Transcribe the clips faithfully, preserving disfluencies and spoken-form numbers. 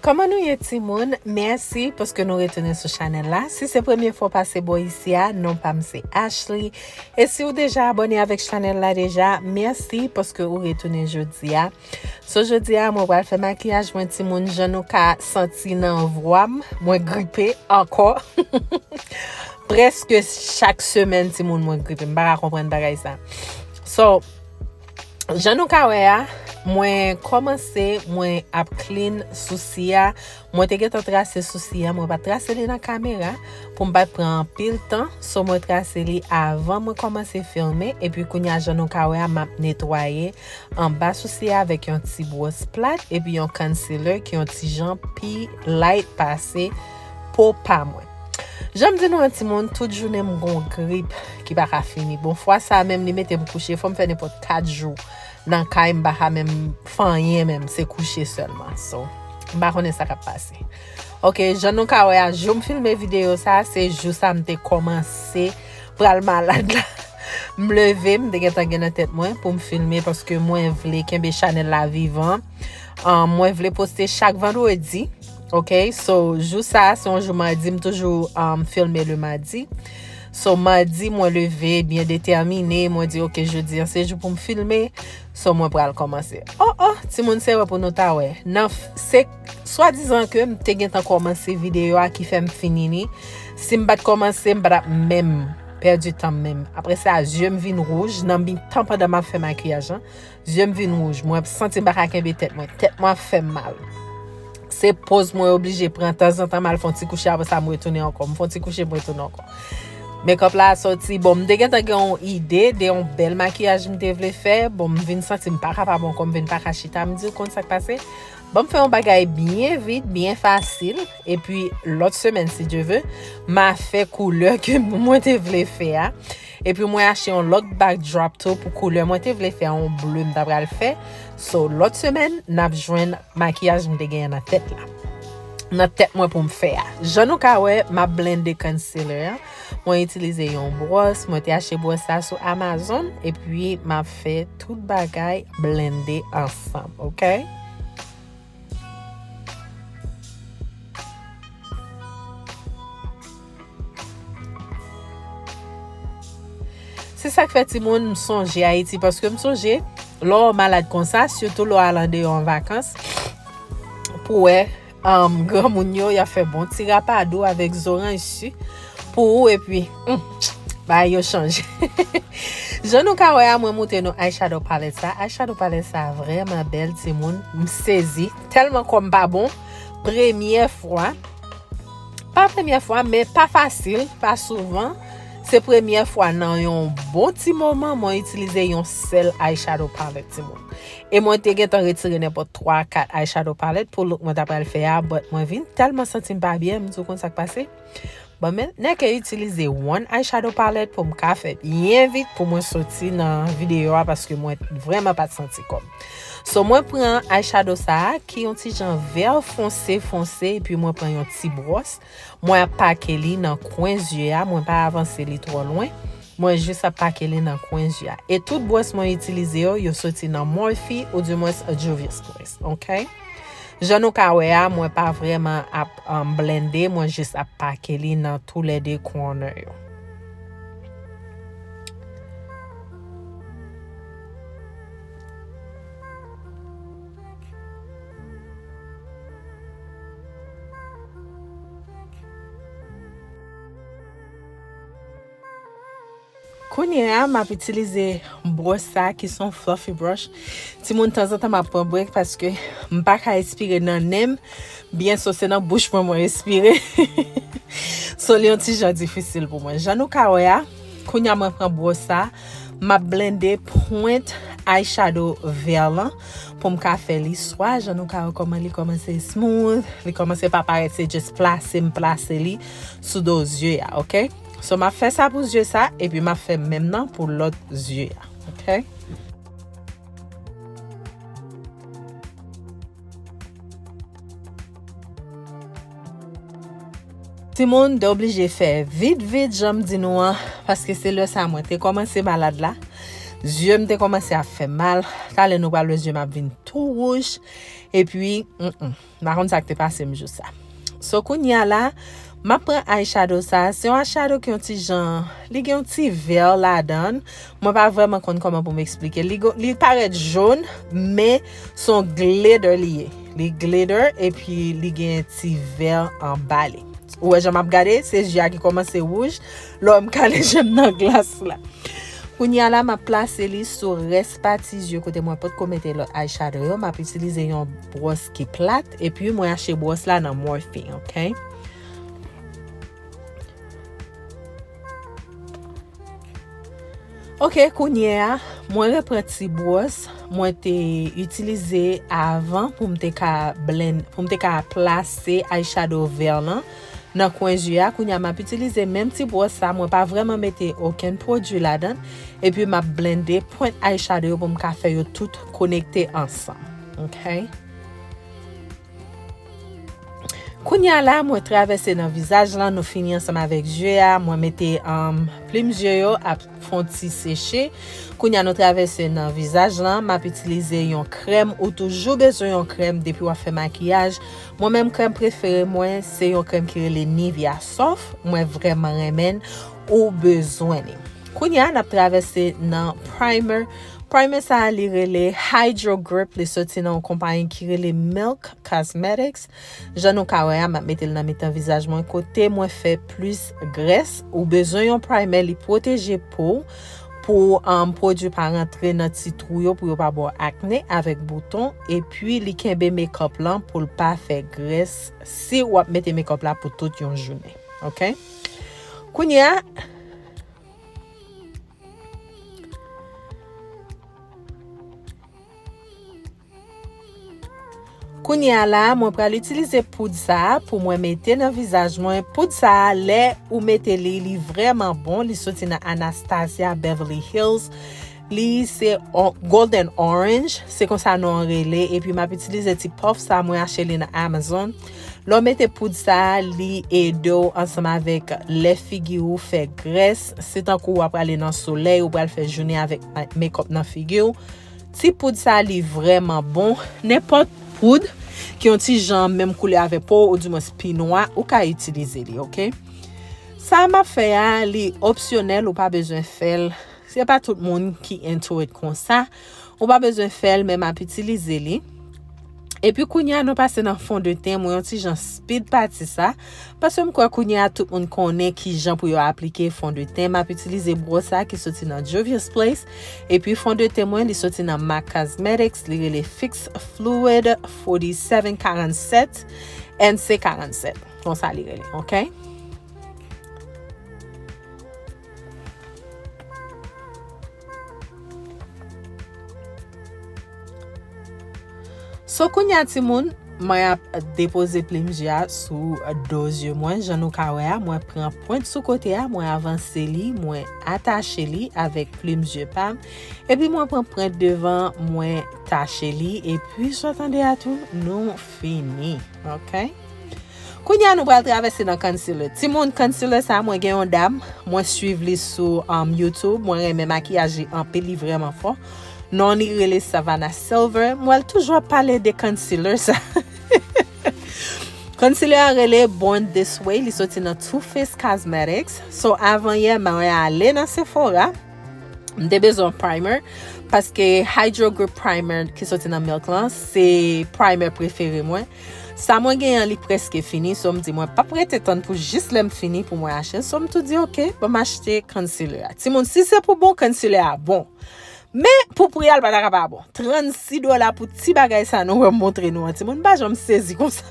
Kòman nou ye, timoun? Mèsi paske nou retounen sou chanèl la. Si se premye fwa w pase bò isi a, non pa m se Ashley. E si w deja abòne avèk chanèl la deja, mèsi paske ou retounen jodi a. So, jodi a, mwen pral fè makiyaj mwen, timoun, jan nou ka santi nan vwa m, mwen gripe ankò. Prèske chak semèn, timoun, mwen gripe. M pa ka konprann bagay sa. So, jan nou ka wè a, mwen kòmanse, mwen ap clean sousi a. Mwen te gentan trase sousi a, mwen pa t trase li nan kamera pou m pa t pran anpil tan. So, mwen trase li avan mwen kòmanse filme. Epi kounye a, jan nou ka wè a, m ap netwaye anba sousi a avèk yon ti bwòs plat epi yon concealer ki yon ti jan pi light pase po pa mwen. Jan m di nou an, timoun, tout jounen m gon grip ki pa ka fini. Bon, fwa sa a menm, li mete m kouche, fò m fè nenpòt kat jou nan kay, m pa ka menm fè anyen menm, se kouche sèlman. So, m pa konnen sa k ap pase. Ok, jan nou ka wè a, jou m filme videyo sa a, se jou sa m te kòmanse pral malad la. M leve, m te gentan gen nan tèt mwen pou m filme paske mwen vle kenbe chanèl la vivan. Um, mwen vle poste chak vandredi. Ok, so jou sa a se yon jou madi, m toujou um, filme le madi. So madi, mwen leve byen detèmine, mwen di, ok, jodi a se jou pou m filme. So mwen pral kòmanse. Oh, oh, timoun, se wè pou nou ta wè. Nan f- se swadizan ke m te gentan kòmanse videyo a ki fè m fini li. Si m pa t kòmanse, m pa t ap menm pèdi tan m menm. Apre sa, zye m vin wouj nan mitan pandan m ap fè makiyaj lan. Zye m vin wouj. Mwen santi m pa ka kenbe tèt mwen. Tèt mwen ap fè m mal. Se poz mwen oblije pran tanzantan, m al fè yon ti kouche, apre sa m retounen ankò. M fè yon ti kouche, m retounen ankò. Makeup la soti. Bon, m te gentan gen yon ide de yon bèl makiyaj m te vle fè. Bon, m vin santi m pa kapab ankò, m vin pa ka chita. M di, ou konn sa k pase? Ban m fè yon bagay byen vit, byen fasil. Epi lòt semèn, si Dye ve, m a fè koulè ke mwen te vle fè a. Epi mwen achte yon lòt backdrop tou pou koulè mwen te vle fè a, yon ble m ta pral fè. So, lòt semèn, n ap jwenn makiyaj m te genyen nan tèt la. Nan tèt mwen pou m fè a. Jan nou ka wè, m ap blende concealer an. Mwen itilize yon bwòs, mwen te achte bwòs sa sou Amazon, epi m ap fè tout bagay blende ansanm, ok? Se sa k fè, timoun, m sonje Ayiti, paske m sonje lè w malad konsa, sitou lè w al andeyò an vakans, pou wè um, granmoun yo, y ap fè bon ti rapadou avèk zoranj si pou ou, epi hmm, bagay yo chanje. Jan nou ka wè a, mwen montre nou eyeshadow palette sa. Eyeshadow palette sa vrèman bèl, timoun. M sezi. Tèlman kò m pa bon. Premyè fwa. Pa premyè fwa, men pa fasil, pa souvan. Se premyè fwa nan yon bon ti moman mwen itilize yon sèl eyeshadow palette, timoun. E mwen te gentan retire nenpòt twa, kat eyeshadow palette pou look mwen ta pral fè a, but mwen vin tèlman santi m pa byen, m di, ou konn sa k pase? Bon, men, nèke itilize one eyeshadow palette pou m ka fè byen vit pou mwen soti nan videyo a, paske mwen vrèman pa t santi kò m. So, mwen pran eyeshadow sa a, ki yon ti jan vè fonse, fonse, epi mwen pran yon ti bwòs. Mwen ap pake li nan kwen zye a, mwen pa avanse li twò lwen. Mwen jis ap pake li nan kwen zye a. E tout bwòs mwen itilize yo, yo soti nan Morphe, oudimwens Juvia's Place, ok? Jan nou ka wè a, mwen pa vrèman ap um, blende, mwen jis ap pake li nan toulède corner yo. Kounye a, m ap itilize bwòs sa ki se yon fluffy brush. Timoun, tanzantan m ap pran break paske m pa ka espire nan nen m. Byen so, se nan bouch mwen mwen espire. So, li yon ti jan difisil pou mwen. Jan nou ka wè a, kounye a mwen pran bwòs sa, m ap blende pwent eyeshadow vè lan pou m ka fè li swa. Jan nou ka wè kòman li kòmanse smooth, li kòmanse pa parèt, se just plase m plase li sou do zye a, ok? So, m ap fè sa pou zye sa, epi m ap fè menm nan pou lòt zye a, ok? Timoun, m te oblije fè vit vit, jan m di nou an, paske se lè sa mwen te kòmanse malad la. Zye m te kòmanse ap fè m mal. Talè nou pral wè zye m ap vin tou wouj. Epi, mm, mm, m pa konn sa k te pase m jou sa. So, kounye a la, m ap pran eyeshadow sa. Se yon eyeshadow ki yon ti jan, li gen yon ti vè ladan l. Mwen pa vrèman konn kòman pou m eksplike. Li, go- li parèt jòn, men se yon glitter li ye. Li glitter, epi li gen ti vè anba li. Ou wè jan m ap gade, se zye a ki kòmanse wouj, lè m kale je m nan glas la. Kounye a la, m ap plase li sou rès pati zye kote mwen potko mete lòt eyeshadow yo. M ap itilize yon bwòs ki plat, epi mwen achte bwòs la nan Morphe, ok? Ok, kounye a, mwen repran ti bwòs mwen te itilize avan pou m te ka blend, pou m te ka plase eyeshadow vè lan nan kwen zye a. Kounye a, m ap itilize menm ti bwòs sa, mwen pa vrèman mete okenn pwodui ladan l, epi m ap blende pwent eyeshadow yo pou m ka fè yo tout konekte ansanm. Ok? Kounye a la, mwen travèse nan vizaj lan, nou fini ansanm avèk zye a, mwen mete, um, plim zye yo ap fè yon ti seche. Kounye a, nou travèse nan vizaj lan, m ap itilize yon krèm, ou toujou bezwen yon krèm depi w ap fè makiyaj. Mwen menm, krèm prefere mwen, se yon krèm ki rele Nivea Soft, mwen vrèman renmen l, ou bezwen li. Kounye a, n ap travèse nan primer. Primer sa a, li rele Hydro Grip, li soti nan yon konpayi ki rele Milk Cosmetics. Jan nou ka wè a, m ap mete l nan mitan vizaj mwen, kote mwen fè plis grès. Ou bezwen yon primer, li pwoteje po w pou, um, pwodui pa rantre nan ti twou yo, pou yo pa ba w akne avèk bouton. Epi, li kenbe makeup lan pou l pa fè grès si w ap mete makeup la pou tout yon jounen. Ok? Kounye a, Kounye a la, mwen pral itilize poud sa a pou mwen mete nan vizaj mwen. Poud sa a, lè ou mete li, li vrèman bon. Li soti nan Anastasia Beverly Hills. Li se o- Golden Orange, se konsa non an rele. Epi m ap itilize ti pòf sa a, mwen achte li nan Amazon. Lè w mete poud sa a, li ede w ansanm avèk lè figi w fè grès. Se tankou w ap prale nan solèy, ou pral fè jounen avèk ma- makeup nan figi w. Ti poud sa a, li vrèman bon. Nenpòt poud ki yon ti jan menm koulè avèk po w, oudimwens pi nwa, ou ka itilize li, ok? Sa m ap fè a, li opsyonèl, ou pa bezwen fè l. Se pa tout moun ki into it konsa. Ou pa bezwen fè l, men m ap itilize li. Epi kounye a, nou pase nan fondeten. Mwen yon ti jan speed pati sa. Paske m kwè kounye a, tout moun konnen ki jan pou yo aplike fondeten. M ap itilize bwòs sa ki soti nan Juvia's Place. Epi fondeten mwen, li soti nan MAC Cosmetics. Li rele Fix Fluid forty-seven forty-seven N C forty-seven. Konsa li rele, ok? So, kounye a, timoun, mwen ap depoze plim zye a sou do zye mwen. Jan nou ka wè a, mwen pran pwent sou kote a, mwen avanse li, mwen atache li avèk plim zye pa m. Epi mwen pran pwent devan, mwen tache li. Epi, sa w tande a tou, nou fini. Ok? Kounye a, nou pral travèse nan concealer. Timoun, concealer sa, mwen gen yon dam, mwen swiv li sou, um, YouTube. Mwen renmen makiyaj li anpil, li vrèman fò. Non li rele Savannah Silver. Mwen toujou ap pale de concealer sa. Concealer a rele Born This Way, li soti nan Too Faced Cosmetics. So, avan yè, mwen ale nan Sephora. M te bezwen yon primer, paske Hydro Grip Primer ki soti nan Milk lan, se primer prefere mwen. Sa mwen genyen an, li prèske fini, so m di mwen p ap rete tann pou jis lè m fini pou mwen achte l. So m tou di, ok, ban m achte concealer a. Timoun, si se pou bon, concealer a bon. Men, pou pri a, l pa ta ka pa bon. Trannsis dola pou ti bagay sa nou wè m montre nou an. Timoun, m pa janm sezi konsa.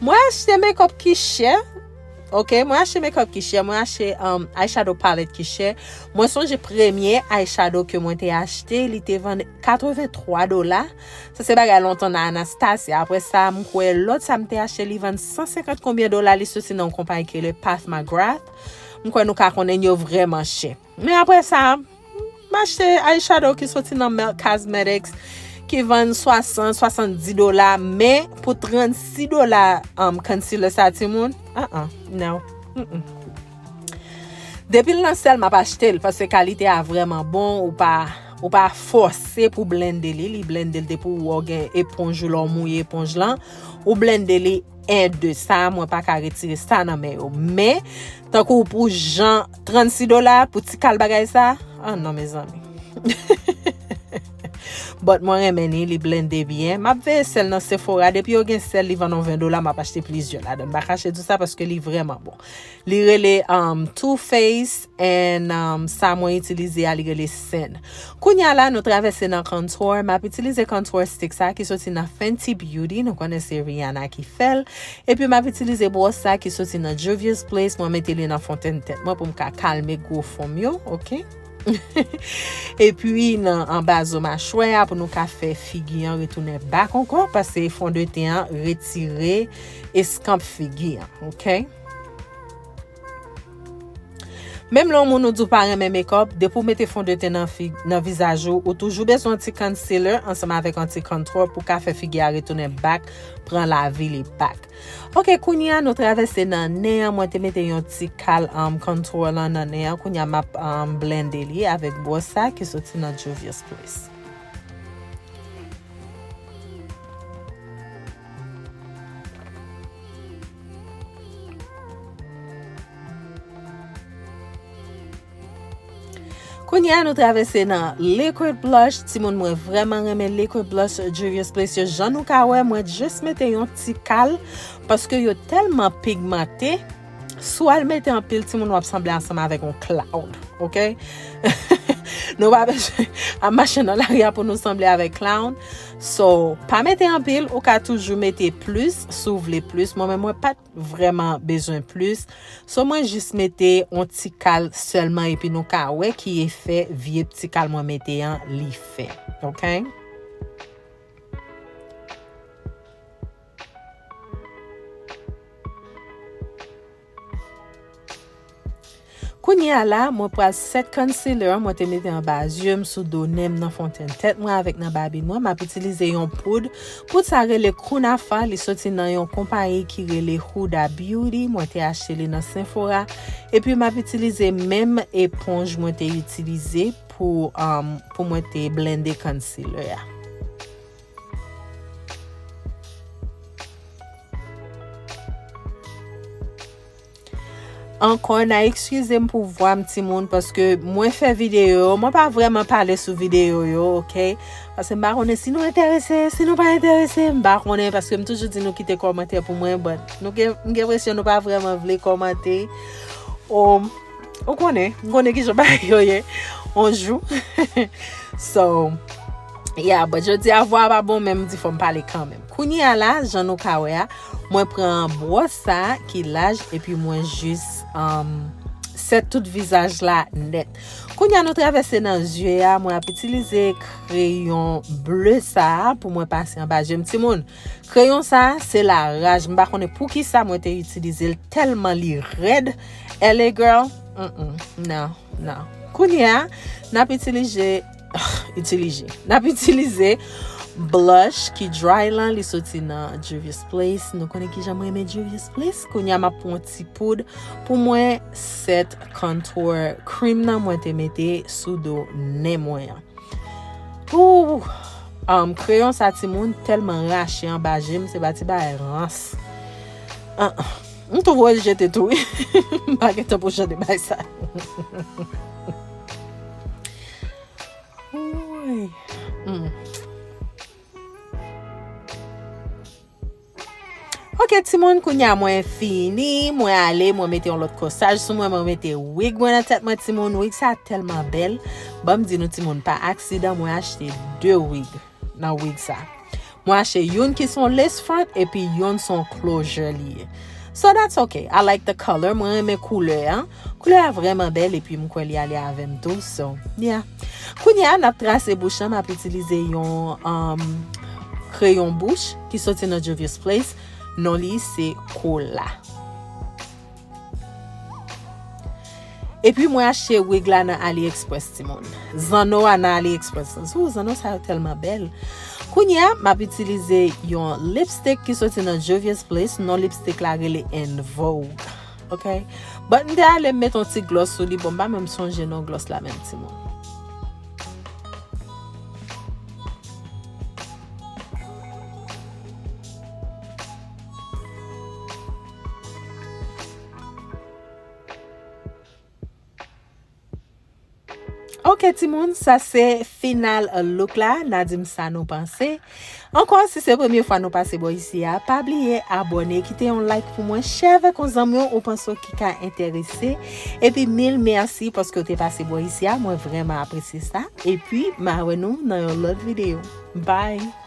Mwen achte makeup ki chè. Ok, mwen achte makeup ki chè. Mwen achte, um, eyeshadow palette ki chè. Mwen sonje premye eyeshadow ke mwen te achte, li te vann katreven twa dola. Sa se bagay lontan nan Anastasia. Apre sa, m kwè lòt sa m te achte, li vann san senkant konbyen dola, li soti nan yon konpayi ki rele Pat McGrath. M kwè nou ka konnen yo vrèman chè. Men apre sa, m achte eyeshadow ki soti nan Milk Cosmetics, ki vann swasant, swasanndiz dola, men pou trannsis dola, um, concealer sa, timoun, uh-uh, no. Mm-mm. Depi l nan sèl, m ap achte l, paske kalite a vrèman bon, ou pa, ou pa fòse pou blende li, li blende l depi w wè w gen eponj ou, lè w mouye eponj lan, ou blende li en de sa, mwen pa ka retire sa nan men yo. Men, tankou pou jan trannsis dola pou ti kal bagay sa, ah non, mezanmi. But mwen renmen li, li blende byen. M ap veye sèl nan Sephora. Depi yo gen sèl, li vann yon ven dola, m ap achte plizyè ladan. M pa kache di w sa paske li vrèman bon. Li rele, um, Too Faced and, um, sa mwen itilize a, li rele Sin. Kounye a la, nou travèse nan contour. M ap itilize contour stick sa ki soti nan Fenty Beauty. Nou konnen se Rihanna ki fè l. Epi m ap itilize bwòs sa ki soti nan Juvia's Place. Mwen mete li nan fontenn tèt mwen pou m ka kalme gwo fon m yo, oke? Epi nan anba zo machwè a pou nou ka fè figi an retounen back ankò, paske fondeten an retire eskanp figi an, oke? Menm lè yon moun ou di w pa renmen makeup, depi w mete fondeten nan fi-, nan vizaj ou, ou toujou bezwen yon ti concealer ansanm avèk yon ti contour pou ka fè figi a retounen back, pran lavi li back. Oke, kounye a nou travèse nan nen an. Mwen te mete yon ti kal, um, contour lan nan nen an. Kounye a m ap, um, blende li avèk bwòs sa ki soti nan Juvia's Place. Kounye a nou travèse nan liquid blush. Timoun, mwen vrèman renmen liquid blush Juvia's Place yo. Jan nou ka wè, mwen jis mete yon ti kal paske yo tèlman pigmante. Si w al mete anpil, timoun, w ap sanble ansanm avèk yon clown, oke? Nou pa bezwen ap mache nan lari a pou nou sanble avèk clown. So, pa mete anpil, ou ka toujou mete plis si w vle plis. Mwen menm, mwen pa t vrèman bezwen plis. So, mwen jis mete yon ti kal sèlman, epi nou ka wè ki efè vye ti kal mwen mete an li fè. Oke? Kounye a la, mwen pral set concealer an, mwen te mete anba zye m, sou do nen m, nan fontenn tèt mwen avèk nan babin mwen. M ap itilize yon poud. Poud sa rele Kunafa, li soti nan yon konpayi ki rele Huda Beauty. Mwen te achte li nan Sephora. Epi m ap itilize menm eponj mwen te itilize pou, um, pou mwen te blende concealer a. Ankò, n a eskize m pou vwa m, timoun, paske mwen fè videyo yo, mwen pa vrèman pale sou videyo yo, oke? Paske m pa konnen si nou enterese, si nou pa enterese, m pa konnen, paske m toujou di nou kite kòmantè pou mwen, but nou gen, m gen enpresyon nou pa vrèman vle kòmante. O, ou konnen, m konnen kijan bagay yo ye, on jou. So, yeah, but jodi a vwa a pa bon, men m di fò m pale kanmenm. Kounye a la, jan nou ka wè a, mwen pran bwòs sa ki laj, epi mwen jis, um, set tout vizaj la nèt. Kounye a nou travèse nan zye a, mwen ap itilize kreyon ble sa a pou mwen pase anba zye m. Timoun, kreyon sa a, se la raj. M pa konnen poukisa mwen te itilize l, tèlman li rèd. L A girl, mm, mm, non, non. Kounye a, n ap itilize, itilize. N ap itilize blush ki dry lan, li soti nan Juvia's Place. Nou konnen kijan mwen renmen Juvia's Place. Kounye a, m ap pran yon ti poud pou mwen set contour cream nan mwen te mete sou do nen mwen an. Ooh, um, kreyon sa, timoun, tèlman rache anba je m, se pa ti bagay rans. Ah, ah. M tou voye l jete tou, wi. M pa gen tan pou jan de bagay sa. Woy. Hmm. Ok, timoun, kounye a mwen fini, mwen ale, mwen mete yon lòt kòsaj sou mwen, mwen mete wig mwen nan tèt mwen, timoun. Wig sa tèlman bèl. Ban m di nou, timoun, pa aksidan, mwen achte de wig nan wig sa. Mwen achte youn ki se yon lace front, epi youn se yon closure li ye. So that's okay. I like the color. Mwen renmen koulè a. Koulè a vrèman bèl, epi m kwè li ale avè m tou. So, yeah. Kounye a, n ap trase bouch lan, m ap itilize yon, um, kreyon bouch ki soti nan Juvia's Place. Non li se Kola. Epi mwen achte wig la nan AliExpress, timoun. Zanno a nan AliExpress. Ou, zanno sa yo tèlman bèl. Kounye a, m ap itilize yon lipstick ki soti nan Juvia's Place. Non lipstick la rele En Vogue. Ok? But m te ale m met yon ti gloss sou li. Bon, m pa menm sonje non gloss la menm, timoun. Ok, timoun, sa se final look la. N a di m sa nou panse. Ankò, si se premye fwa nou pase bò isi a, pa bliye abòne, kite yon like pou mwen, share avèk yon zanmi w ou panse w ki ka enterese. Epi mil mèsi paske w te pase bò isi a, mwen vrèman apresye sa. Epi, m a wè nou nan yon lòt videyo. Bye!